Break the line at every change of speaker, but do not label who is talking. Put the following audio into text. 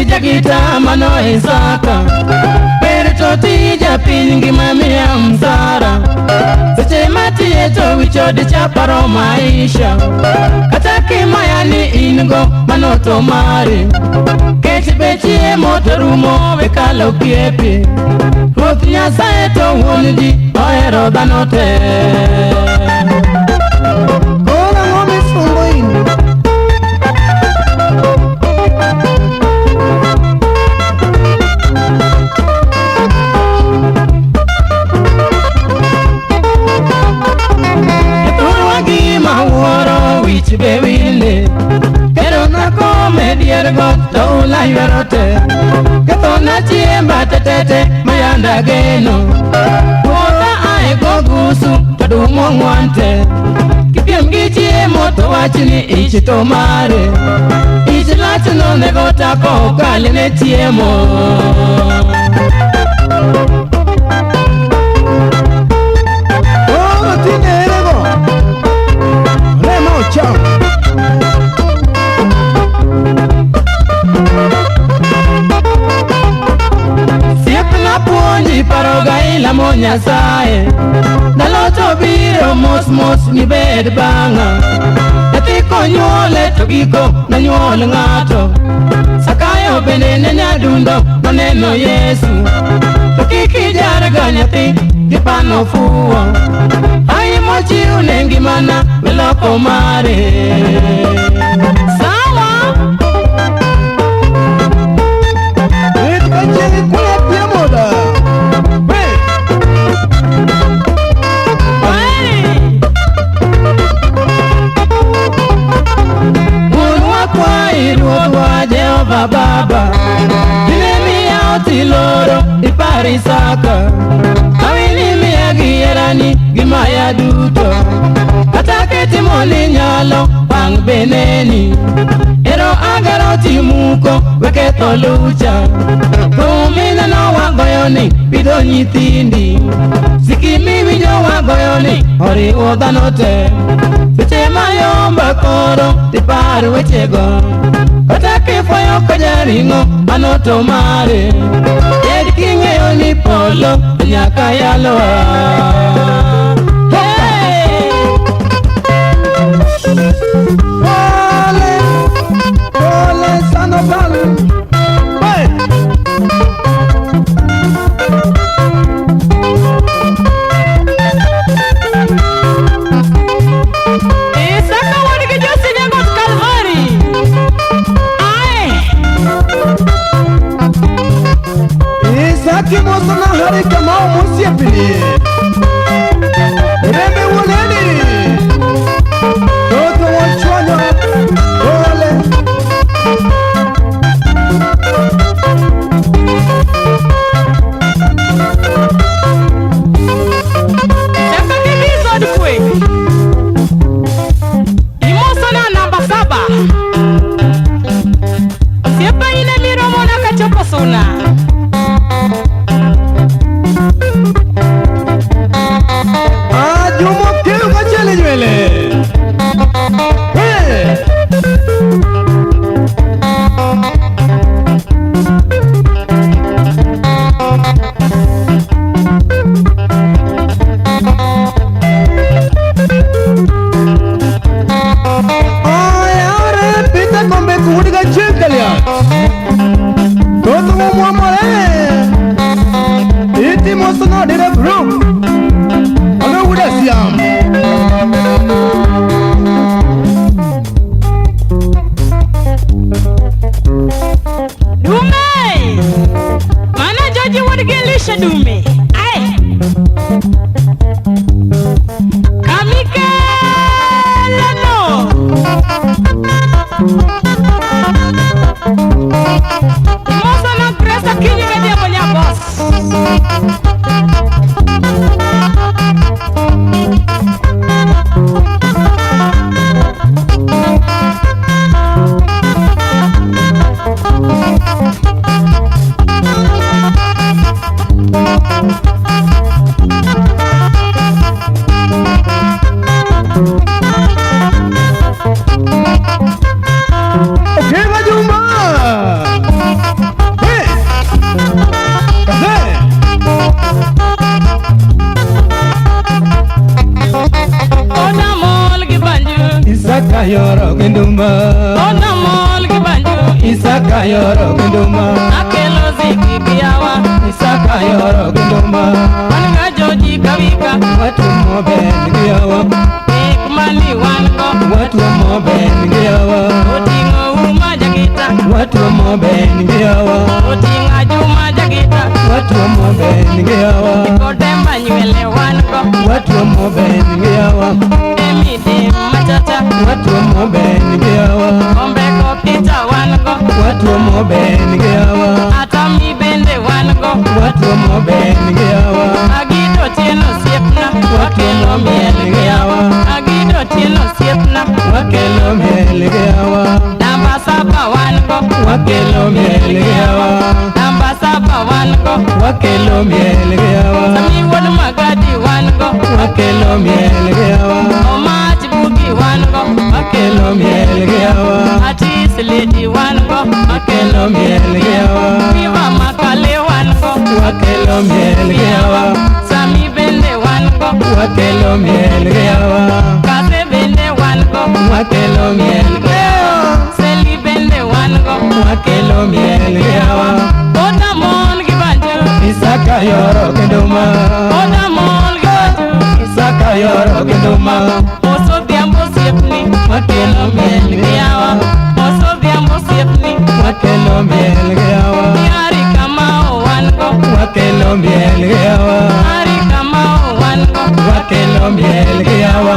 gi jagita mano Isaka. Ber to tija piny ngima miya msara. Seche matiye to wich odicha paro maisha. Kata kimaya ni in go mano to mari. Kech be chiemo to rumo we kalo kiepi. Ruoth Nyasaye to wuon ji ohero dhano te.
Koro ang'o misungo in?
Jothurwa gima wuoro wich be wile. Kero na kome dier got to ula ywero te. Kethona chiemba tetete mayanda geno. Puotha ae go gusu to dumo ng'wan te. Kipiem gi chiemo to wach ni ich to mare. Ich lach nonego tako okal ne chiemo.
Koro tinde ere go? Ole ma ocham.
Siepna puonji paro ga ilamo Nyasaye. Ndalo to biro mos mos nibed bang'a. Nyathi konyuole to giko nonyuol ng'ato. Sakayo bende ne nyadundo noneno Yesu. To kik ijar ga nyathi gi pano fuwo. Ai mochiw ne ngimana miloko mare. Sawa.
Rit ka chieng' ikunyo piemo da. We!
Hey! Wuonwa kwayi Ruodhwa Jehova Baba. Dine miya otiloro ipar Isaka. Awini miya gi herani gi maya duto. Kata kitimo ni nyalo wang' beneni. Ero agero timuko weketho lucha. Thum mineno wagoyo ni pidho nyithindi. Siki miwinjo wagoyo ni oriwo dhano te. Seche mayomba koro tipar wechego. Kata kifwayo ka jaring'o mano to mare. Bed king'eyo ni polo nyaka yalowa. Hey!
Pole, pole Sandoval. We!
Isaka wuod gi Josi Nyagot Kalvari. Ae!
Isaki mosona Harry Kamau mosiepni. Rembe wuon Edi. Toto wachwanyo. Pole.
Chaka kiki zod kwe. Imosona namba 7. Osiepa in emiromona kachopo suna.
Isaka yoro kendo ma.
Akelo ziki giyawa.
Isaka yoro kendo ma.
Wan ga Joji Kawika.
Watuomo ben giyawa.
Gik mani wan go.
Watuomo ben giyawa.
Oting'o uma Jagita.
Watuomo ben giyawa.
Oting'o Ajuma Jagita.
Watuomo ben giyawa.
Kodemba nywele wan go.
Watuomo ben giyawa.
Emi dem machacha.
Watuomo ben giyawa.
Kombe ko Peter wan go.
Watuomo ben giyawa.
Atami bende wan go.
Watuomo ben giyawa.
Agido tieno osiepna. Wakelo miel giyawa. Agido tieno osiepna.
Wakelo miel giyawa.
Namba saba wan go.
Wakelo miel giyawa.
Namba saba wan go.
Wakelo miel giyawa.
Sami wuod Magadi wan go.
Wakelo miel giyawa.
Omach bugi wan go.
Wakelo miel giyawa.
Atis lady wan go.
Wakelo miel giyawa.
Viva Makale wan go.
Wakelo miel giyawa.
Sami bende wan go.
Wakelo miel giyawa.
Kase bende wan go.
Wakelo miel giyawa.
Seli bende wan go.
Wakelo miel giyawa.
Oda mon gi banjo.
Isaka yoro kendo ma.
Oda mon gi banjo.
Isaka yoro kendo ma.
Oso dhiambo osiepni.
Wakelo miel
Giyawa.
giyawa.
Oso dhiambo osiepni.
Wakelo miel giyawa.
Ari kamao wan go.
Wakelo miel giyawa.
Ari kamao wan go.
Wakelo miel giyawa.